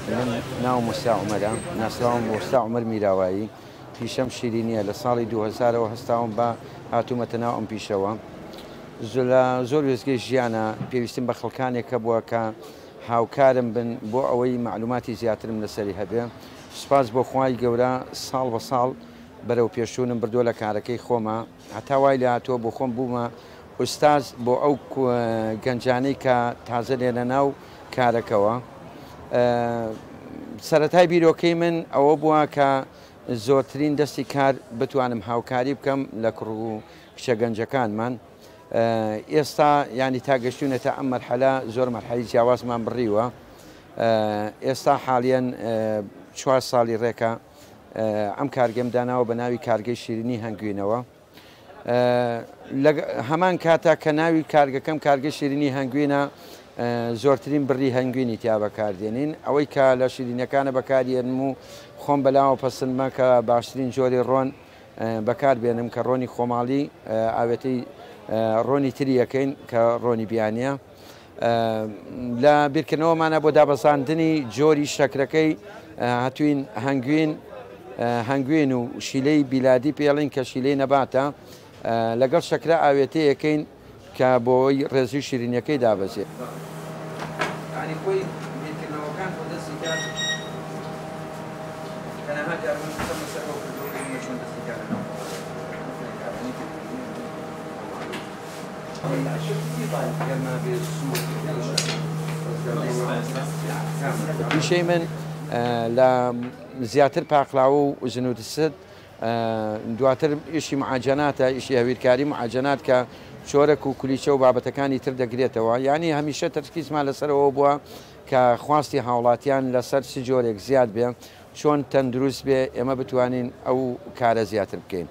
من ناوم وستا عومەرە، ناسراوم بە وستا عومەر میراوایی، پیشەم شیرینییە، لە ساڵی 2000ەوە هەستاوم بە هاتوومەتە ناو ئەم پیشەوە. لە زۆر وێستگەی ژیانە پێویستیم بە خەڵکانێک هەبووە کە هاوکارم بن بۆ ئەوەی مەعلوماتی زیاترم لەسەری هەبێ. سوپاس بۆ خوای گەورە ساڵ بە ساڵ بەرەو پێشچوونم بردووە لە کارەکەی خۆما. هەتا وای لێهاتووە بۆ خۆم بوومە ئوستاز بۆ ئەو گەنجانەی کە تازە دێنە ناو کارەکەوە. سەرەتای بیرۆکەی من ئەوە بووە کە زۆرترین دەستی کار بتوانم هاوکاری بکەم لە کوڕ و کچە گەنجەکانمان. ئێستا یانی تا گەشتوینەتە ئەم مەرحەلە زۆر مەرحەلی جیاوازمان بڕیوە. ئێستا حالیەن چوار ساڵی ڕێکە ئەم کارگەم داناوە بە ناوی کارگەی شیرینی هەنگوینەوە. لە هەمان کاتا کە ناوی کارگەکەم کارگەی شیرینی هەنگوینە زۆرترین بڕی هەنگوینی تیا بەکاردێنین ئەوەی کە لە شیرینەکانە بەکاریێنم و خۆم بەلاوە پەسندمە کە باشترین جۆری ڕۆن بەکار بێنم کە ڕۆنی خۆماڵی ئاوێتەی ڕۆنی تری یەکەین کە ڕۆنی بیانیە لە بیرکردنەوەمانە بۆ دابەزاندنی جۆری شەکرەکەی هەتوین هەنگوین هەنگوین و شیلەی بیلادی پێڵین کە شیلەی نەباتە لەگەڵ شەکرە ئاوێتەیەکەین کە بۆی ڕێژەی شیرینیەکەی دابەزێ. یانی خۆی بیرکردنەوەکان بۆ دەستی کار تەنها جار من قسەم لەسەر ئەوە کردووە کە ئێمە چۆن دەستی کار لەناو کرێکارانی پێدەگرین پیشەی من لە زیاتر پاقلاوە و زنودست دواتر ئیشی معاجەناتە، ئیشی هەویرکاری معاجەنات کە چۆرەک و کولیچە و بابەتەکانی تر دەگرێتەوە، یانی هەمیشە تەرکیزمان لەسەر ئەوە بووە کە خواستی هاوڵاتیان لەسەر چ جۆرێک زیاد بێ، چۆن تەندروست بێ، ئێمە بتوانین ئەو کارە زیاتر بکەین.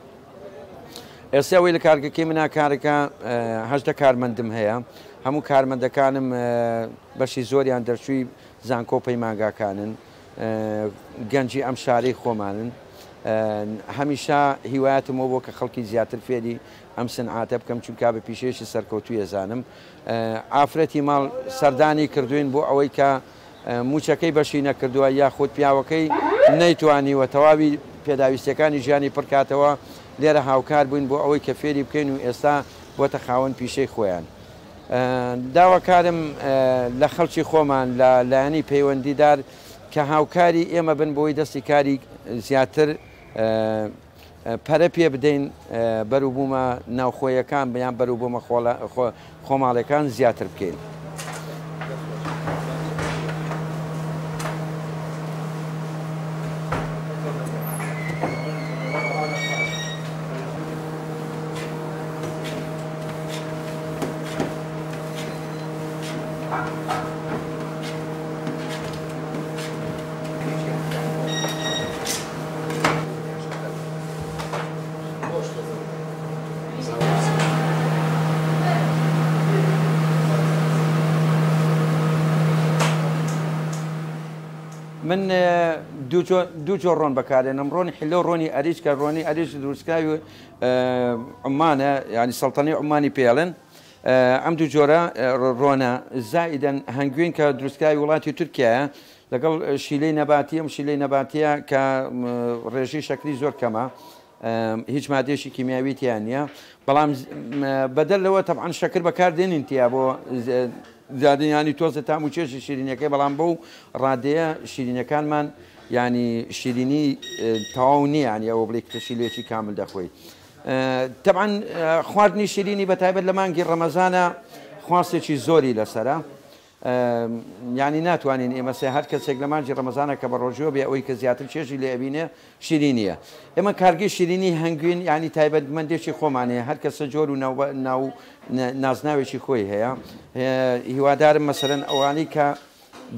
ئێستا ئەوەی لە کارگەکەی منا کارەکە 18 کارمەندم هەیە، هەموو کارمەندەکانم بەشی زۆریان دەرچووی زانکۆ و پەیمانگاکانن، گەنجی ئەم شارەی خۆمانن. هەمیشە هیوایەتم ئەوە بووە کە خەڵکی زیاتر فێری ئەم سنعاتە بکەم، چونکا بە پیشەیەکی سەرکەوتووی ئەزانم. ئافرەتی ماڵ سەردانی کردووین بۆ ئەوەی کە مووچەکەی بەشی نەکردووە یاخود پیاوەکەی نەیتوانیوە تەواوی پێداویستیەکانی ژیانی پڕکاتەوە، لێرە هاوکار بووین بۆ ئەوەی کە فێری بکەین و ئێستا بۆتە خاوەن پیشەی خۆیان. داواکارم لە خەڵکی خۆمان لە لایەنی پەیوەندیدار کە هاوکاری ئێمە بن بۆی دەستی کاری زیاتر پەرە پێ بدەین بەروبوومە ناوخۆیەکان یان بەروبوومە خۆماڵیەکان زیاتر بکەین. من دوو جۆر ڕۆن بەکارێنم ڕۆنی حلە و ڕۆنی ئەریش کە ڕۆنی ئەریش دروستکراوی عومانە یانی سەڵتەنەی عومانی پێڵێن ئەم دوو جۆرە ڕۆنە زائیدەن هەنگوین کە دروستکراوی وڵاتی تورکیایە لەگەڵ شیلەی نەباتی ئەم شیلەی نەباتیە کە ڕێژەی شەکری زۆر کەمە هیچ مادەیەکی کیمیاوی تیا نییە بەڵام بەدەر لەوە تەبعەن شەکر بەکار دێنین تیا بۆ زیادنیانی تۆزە تام و چێژی شیرینەکەی بەڵام بەو ڕادەیە شیرینەکانمان یانی شیرینی تەواو نییە یانی ئەوە بڵێ کە شیلێکی کامل دەخۆی تەبعەن خواردنی شیرینی بە تایبەت لە مانگی ڕەمەزانە خواستێکی زۆری لەسەرە یانی ناتوانین ئێمە سێ هەر کەسێک لە مانگی ڕەمەزانە کە بە ڕۆژووە بێ ئەوەی کە زیاتر چێژی لێ ئەبینێ شیرینیە ئێمە کارگەی شیرینی هەنگوین یانی تایبەتمەندێکی خۆمان هەیە هەر کەسە جۆر و ناو نازناوێکی خۆی هەیە هیوادارم مەسەرەن ئەوانەی کە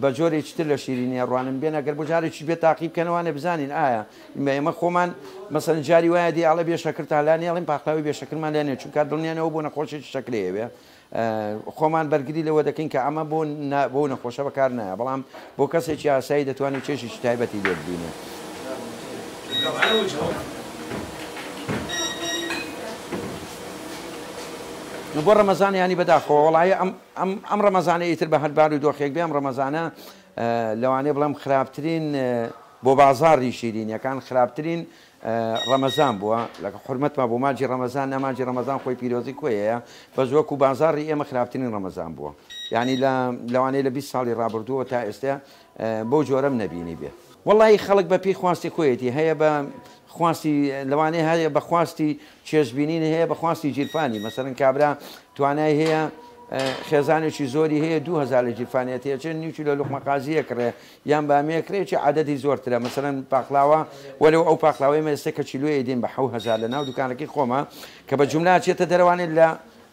بە جۆرێکی تر لە شیرینی ئەڕوانن بێن ئەگەر بۆ جارێکیش بێت تاقی بکەنەوانێ بزانین ئایا ئێمە خۆمان مەسەلەن جاری وایە دی ئەڵێ بێ شەکرتان لا نیە ئەڵێن پاقلاوەی بێ شەکرمان لێ نیە چونکە دڵنیانەوە بۆ نەخۆشێکی شەکرەی ئەوێ خۆمان بەرگری لەوە دەکەین کە ئەمە بۆ بۆ نەخۆشە بەکار نایە بەڵام بۆ کەسێکی ئاسایی دەتوانێت چێژێکی تایبەتی لێ ببینێ. بۆ ڕەمەزان یانی بەداخەوە وەڵایی ئەم ئەم ئەم ڕەمەزانە ئیتر بە هەر بار و دۆخێک بێ ئەم ڕەمەزانە لەوانەیە بڵێم خراپترین بۆ بازاڕی شیرینیەکان خراپترین ڕەمەزان بووە لە حورمەتما بۆ ماجی ڕەمەزان نا ماجی ڕەمەزان خۆی پیرۆزی خۆی هەیە بەس وەکو بازاڕی ئێمە خراپترین ڕەمەزان بووە یانی لە لەوانەیە لە 20 ساڵی ڕابردووە تا ئێستا بەو جۆرەم نەبینی بێ. وەڵایی خەڵک بە پێی خواستی خۆیەتی هەیە بە خواستی لەوانەیە هەیە بە خواستی چێژ بینین هەیە بە خواستی گیرفانی مەسەرەن کابرا توانای هەیە خێزانێکی زۆری هەیە 2000 لە گیرفانیەتی ئەچێت نیو کیلۆ لوقمە قازی ئەکڕێ یان بامیە کرێکی عەدەدی زۆرترە مەسەلەن پاقلاوە وەلەو ئەو پاقلاوەی ئێمە ئێستا کە کیلۆی ئەیدەین بە 7000 لە ناو دوکانەکەی خۆمە کە بە جوملە ئەچێتە دەرەوانێ لە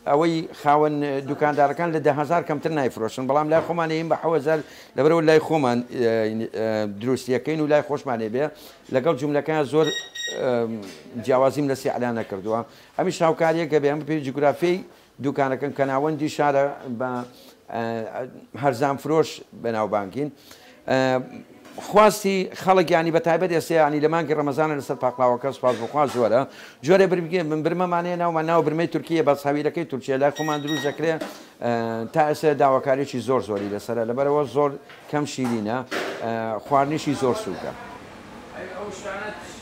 ئەوەی خاوەن دوکاندارەکان لە 10000 کەمتر نایفرۆشن بەڵام لای خۆمان ئەیین بە 7000 لەبەرەوە لای خۆمان دروستیەکەین و لای خۆشمانێ بێ لەگەڵ جوملەکە زۆر جیاوازیم لە سیعرا نەکردووە ئەمیش هاوکاریەکە بێ ئەم پێی جوگرافیای دوکانەکەم کە ناوەندی شارە بە هەرزان فرۆش بەناوبانگین. خواستی خەڵک یانی بە تایبەت ئێستا یانی لە مانگی ڕەمەزانە لەسەر پاقلاوەکە سوپاس بۆ خوا زۆرە جۆرێ برمەمانەیە ناومان ناو برمەی تورکیە بەس هەویرەکەی تورکیە لای خۆمان دروست دەکرێ تا ئێستا داواکاریی زۆر زۆری لەسەرە لەبەرەوە زۆر کەم شیرینە خواردنیشی زۆر سووکە. ئەی ئەو شتانە.